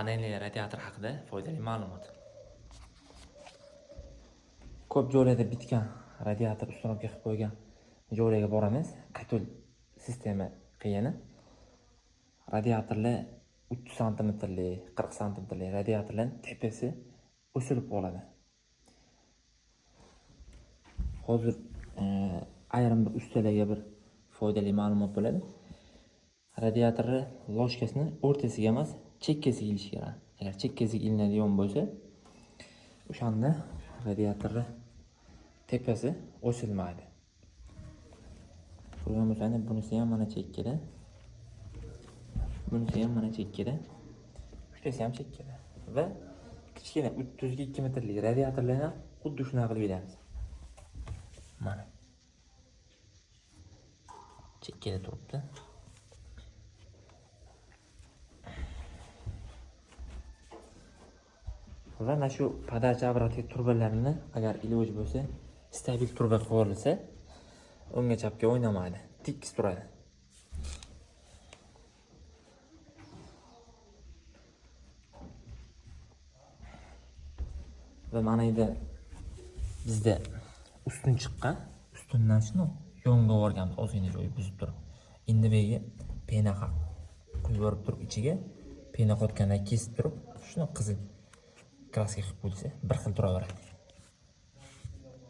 Panelli radiator haqida foydali ma'lumot. Ko'p joylarda bitgan radiator uстановка qilib qo'ygan joylarga boramiz. Katul sistema qiyini. Radiatorlar 30 santimetrli, 40 santimetrli radiatorlarning tepasi o'silib qoladi. Hozir ayrim bir ustalarga bir foydali ma'lumot bo'ladi. Radiatorni loshkasini o'rtasiga emas, chekkasiga ilish kerak. Agar chekkasiga ilinadigan bo'lsa, o'shanda radiatorni tepasi o'silmaydi. Ko'rgan bo'lsangiz, bunisi ham mana chekkada. Bunisi ham mana chekkada. Uchtasi ham chekkada. Va kichkina 32 metrlik radiatorlarni ham xuddi shunaqa qilib beramiz. Mana. Chekkada turibdi. Va mana shu podacha обратка trubalarini agar iloji bo'lsa, stabil truba qilib yuborilsa, o'ngga chapga o'ynamaydi, tekis turadi. Va mana endi bizda ustun chiqqan, ustundan shuni yonga yuborganmiz, ozgina joyi buzib turib. Endi bu yerga pena quyib yuborib turib ichiga pena qotgandan kesib turib, shuni qizil kraska qilib qo'ysa, bir xil turaveradi.